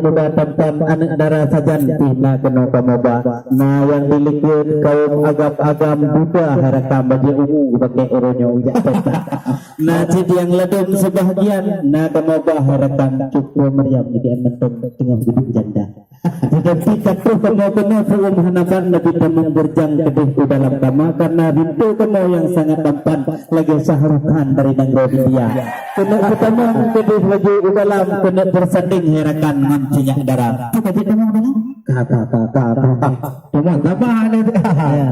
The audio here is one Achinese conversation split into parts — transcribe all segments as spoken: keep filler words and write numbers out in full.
Muda tampan aneuk dara sajan pih na keunoe kamoe ba. Na nyang di likot kaum agam-agam buta hai rakan bajée ungu bak uroe nyoe jak pesta. Na cit nyang ladom seubahgian na kamoe ba hai rakan cuku Maryam di mantong teungoh geuduek janda. Tetapi ka troh kamoe keunoe peurumoh hana ban Nabi tamong beurjang keudeh u dalam kama karena rintu kamoe nyang sangat tampan lagée Shah Rukh Khan dari nanggroe India. Keuneuk peutamong keudeh laju u dalam keuneuk beusandeng hai rakan ngon sinyak dara. Ka jeuet tamong u dalam? Ka, ka, ka, ka, ka. Cuma sabar ni. Ya.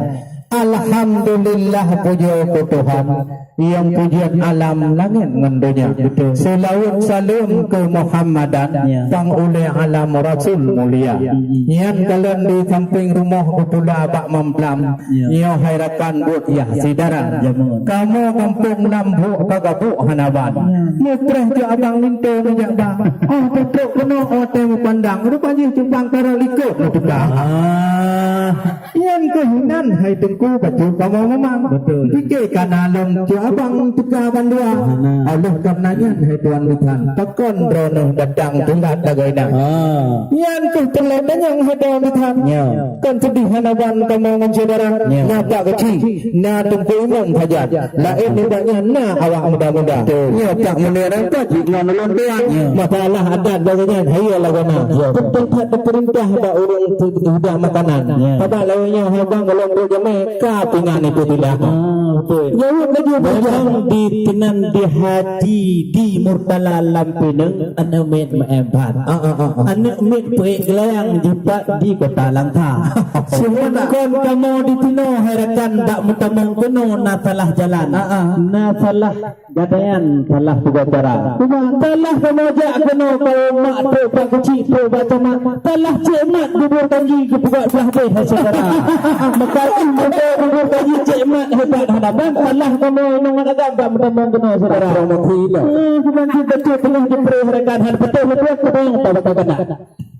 Alhamdulillah, pujoe keu Tuhan, nyang pujian alam langét ngon donya. Betul. Seulaweuet saleuem keu Muhammadan, Ya. pang ulée alam Rasul mulia. Hmm. Nyan kalon di sampéng rumoh geupula bak mamplam. Ya. Nyoe hai rakan buet yah syedara. Jameun. Kamoe gampông lam buek ka gabuek hana ban. Ya. Mupreh jok abang linto meujak ba. Oh, peutrok keunoe watée meupandang. Rupa jih cumpang karot likot meutuka. Ah. Nyan keuh nan hai Teungku bacut kamoe meumang. Betul. Pike kana lom jok abang tuka bandua. Hana. Oleh karena nyan hai Tuan Bisan, pakon droeneuh datang teulat lagée na. Ah. Nyan keuh teulat tanyong hai Tuan Bisan. Ya. Kon seudeh hana ban kamoe ngon syedara. Ya. Na Pak Keuchik, na Teungku Imum saja. Laén nibak nyan na awak muda-muda. Betul. Nyoe Pak Munir nyan ka jeuet ngon ulôn tuan. Ya. Masalah adat lagée nyan, hayeue lagoena. Ya. Beutôi that teupeurintah bak ureuëng tu hidang makanan. Ya. Sabab lagée nyoe hai bang golom buet jamé ka pingan itu tidak. Ah, betul. Jaweueb laju bujang di teunan di hati di Murtala lam pineung aneuk miet meuempat. Ah, ah, ah, ah. Aneuk miet peuék geulayang jipat di kota Langsa. Sehingga kon kamoe di sinoe hai rakan bak meutamong keunoe na salah jalan. Ah, ah. Na salah gadaian, salah tuga cara. Salah kamoe jak keunoe kaum mak trok Pak Keuchik trok bak camat. Salah cék mat bubur kanji geupeugah blah beh hai syedara. Meukaru meukaru bubur kanji cék mat hebat hadapan. Salah kamoe inong agam bak meutamong keunoe syedara. Rahmati Allah. Eh, bukan kita tu tengah diperih rakan hal betul betul kebayang tak bakal kena.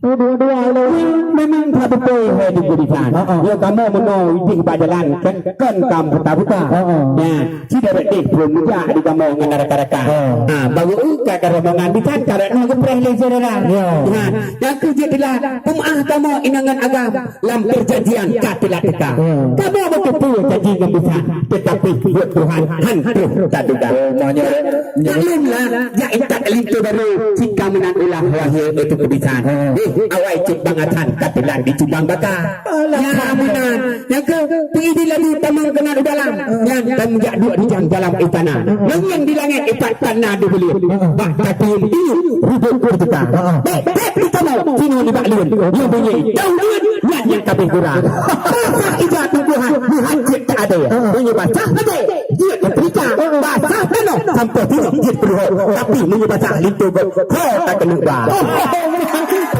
Oh, dua-dua lagi. Memang tak betul hai di Budi Khan. Ha, ha. Ya, kamu menau idih bak jalan kan, kan kam buta-buta. Ha, ha. Nah, si David deh belum muda di kamu dengan rakan-rakan. Ha. Ha, baru ka ka rombongan bisan karena nunggu preh lagi syedara. Ya. Ha, yang kerja telah pemaah kamu inangan agam lam perjanjian ka telah teka. Ya. Kamu betul janji ngon bisan, tetapi buat Tuhan han troh taduga. Oh, maknanya Maklumlah, jak intat linto baru, jika meunan ulah lahé itu kebisan. Eh, awai cut bangatan, katilan di cubang baka. Ya, meunan. Nyang ke, peuidi laju tamong keunan u dalam. Nyang tamong jak duek rijang dalam istana. Nang nyang di langét ipat tanah di buleuen. Bak kaki tiup, ribut berjuta. Bek, bek di kamu, sini di bak luen. Yang bunyi, jauh luen, nyan yang kabeh kurang. Rasa ija tumbuhan, meuhan cit tak ada. Bunyi basah lagi. Jeuet teupeurintah, basah tanoh sampoe tinok jeuet peuruhot. Tapi meunyoe basah linto gob, ho takeuneuk ba.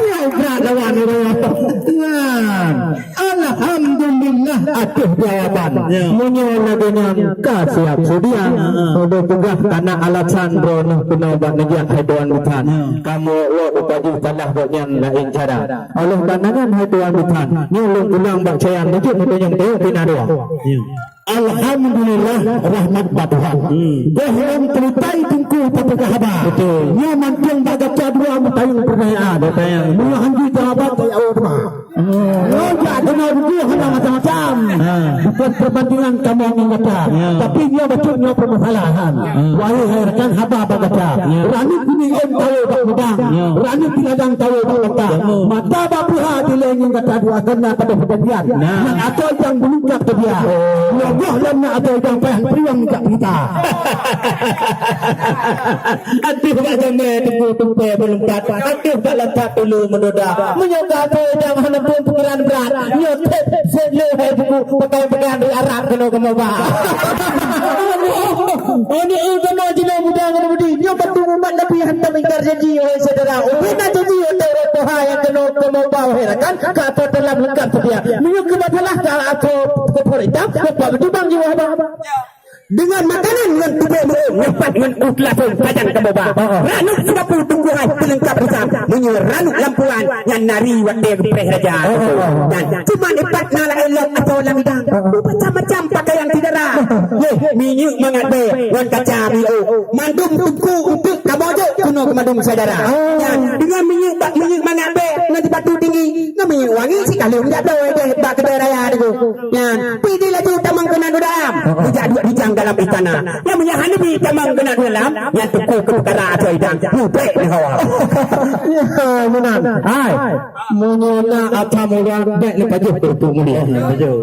Nyan brat lawan nyoe. Nyan. Alhamdulillah ateueh jawaban. Ya. Meunyoe lagèe nyan ka siap seudia. Ya. Ulôn peugah kana alasan droeneuh keunoe bak neujak hai tuan bisan. Ya. Kamoe lôn pajoh salah gobnyan laén cara. Oleh karena nyan hai tuan bisan, nyoe lôn ulang bak caya neujeuet meutanyong teuh pina dua. Ya. Alhamdulillah, rahmat bak Tuhan. Hmm. Goh lom ceurita Teungku tapeugah haba. Betul. Nyoe mantong bak gata dua meutayong peurtanyaan. Meutayong. Meunyoe hanjeuet jawaban, tayue teuma. Oh. Nyoe jak keunoe buku hana macam-macam. Ha. Bukan perbandingan kamoe ngon gata. Ya. Tapi nyoe bacut nyoe permasalahan. Ha. Wahai hai rakan haba bak gata. Ya. Ranup kuning ôn tawoe bak meudang. Ya. Ranup di ladang tawoe bak bantah. Ya. Mata bak peuha dilèe ngon gata dua keunan pada perjanjian. Nah. Nyan atoi nyang beulengkap teubiah. Oh. Nyoe goh lom nyan atoi nyang payah peuriwang jak peurintah. Ateueh bak jamèe teungku tumpèe beulengkap. Ateueh bak lantak tulu meunoda. Meunyoe ka atoi nyang hana pun pikiran brat. Nyoe thèb sét le hai buku pakai-pakai di Arab keunoe kamoe ba. Oh, ni ulama jinoe muda ngon budi. Nyoe batu umat Nabi hantom ingkar janji, oh syedara. Ubena janji, oh Tuhan, nyang keunoe kamoe ba, oh rakan. Ka ateueh dalam lengkap seudia. Meunyoe keu masalah ka ateueh keu peurintah, ka bak beutubang jiwoe ba. Deungon makanan ngon tubèe meu'ôn, nyopat ngon ueh teulapong pajan kamoe ba. Heeh. Ranup sibapu teungku hai peulengkap rusan. Meunyoe ranup lampuan, nyan nari watèe geupreh raja. Heeh. Dan cuman ipat na laén lom atau lam idang. Heeh. Macam-macam pakaian syedara. Nyo Minyeuk mangat bèe ngon kaca miôh. Mandum teungku eungkôt kamoe jok keunoe keu mandum syedara. Nyan, deungon minyeuk bak minyeuk mangat bèe ngon sipatu tinggi, ngon minyeuk wangi sikalon jak bloe deh bak keudè raya teungku. Nyan, pih di laju tamong keunan u dalam. Geujak duek rijang dalam istana. Nyan meunyo hana bi tamong keunan u dalam, nyan teungku keu peukara asoe idang. Mubèk neuh hawa. Ya, meunan. Hai. Meunyoe na atra murah, bèk neupajoh keu Teungku Mulia.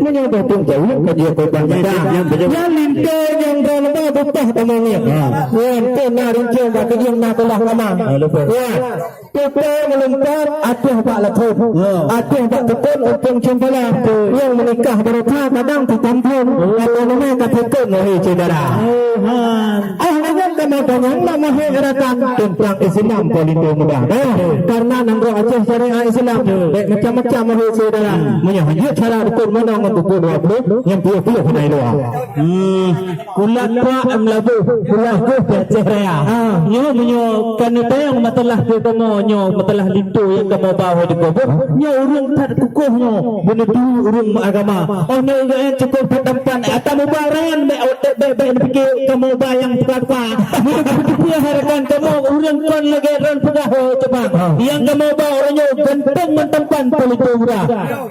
Meunyoe bèk Teungku jaweueb, pajoh keu Bang Nyang Gata. Nyang beujaweueb. Nyan lintô nyang droe leubeh beupah tamong nyan. Ha. Nyan pun na rincong bak keujeung na tulah lama. Ha, leubeh. Ya. Peuté meulumpat ateueh bak lathon. Ya. Ateueh bak teukon umpung ceumpala. Betul. Nyang meunikah baroe that kadang sitam thon. Betul. Ateueh nama ka teukon, wahé syedara. Oh, ha. Ah, nyan kamoe tanyong lam mahé rakan teuntang Islam po lintô muda. Dah, karena nanggroe Aceh syariat Islam, bèk macam-macam wahé syedara. Meunyoe hana cara rukon manoe ngon buku dua puluh, nyang puluh-puluh hana iluwa. Hmm, kulat prak em labuh, kulat goh di Aceh Raya. Ah. Nyoe meunyoe kan tayong masalah di kamoe nyoe, masalah lintô nyang kamoe ba wahé di gob. Nyoe ureueng that kukoh nyoe, beuneutu ureueng meuagama. Oh, nyoe ureueng cukôp that tampan, ata mubaran bèk Bèk, bèk, bèk neupiké kamoe ba nyang tuka-tuka. Meunyoe beuteupeue hai rakan kamoe ureueng kon lagèe droen peugah, ho, coba. Ha. Nyang kamoe ba uroe nyoe ganteng ngon tampan po lintô muda.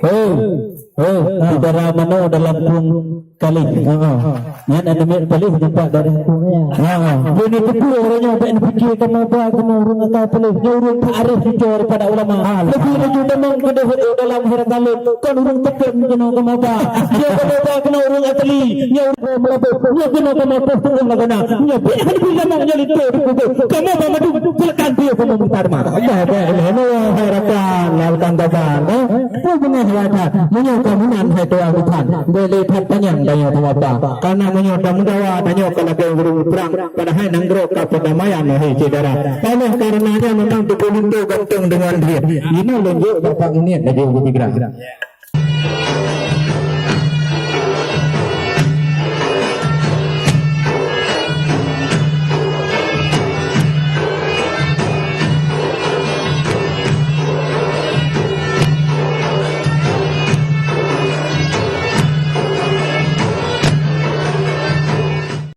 Oh, oh, ha. Syedara manoe dalam krueng kaléh. Ha. Nyan aneuk miet paléh nampak dari krueng, ya. Ha. Beuneuteupeu uroe nyoe bèk neupiké kamoe ba keunoe ureueng akai paléh. Nyoe ureueng that arif jujur daripada ulama. Ha. Leubeh laju tamong keudéh dalam hira kalon. Kon ureueng teukon keunoe kamoe ba. Nyoe kamoe ba keunoe ureueng asli. Nyoe ureueng meulaboh. Nyoe keunoe kamoe boh tu'ueng lagoena. Nyoe pih hana pih lamong nyoe lintô dikubur. Kamoe ba mandum silakan beliau kamoe meutarma. Dah, dah, dah, dah, hai rakan, hai rakan, eh. Peue beungoh hai rakan. Meunyoe kamoe nan hai tuan bisan. Boleh that panyang tanyoe kamoe ba. Karena meunyoe kamoe dawa tanyoe ka lagèe ureueng prang. Padahai nanggroe ka perdamaian, hai syedara. Oleh karena nyan memang tuboh lintô ganteng dengan dia. Inoe lôn jok Bapak Muniet laju geusigra.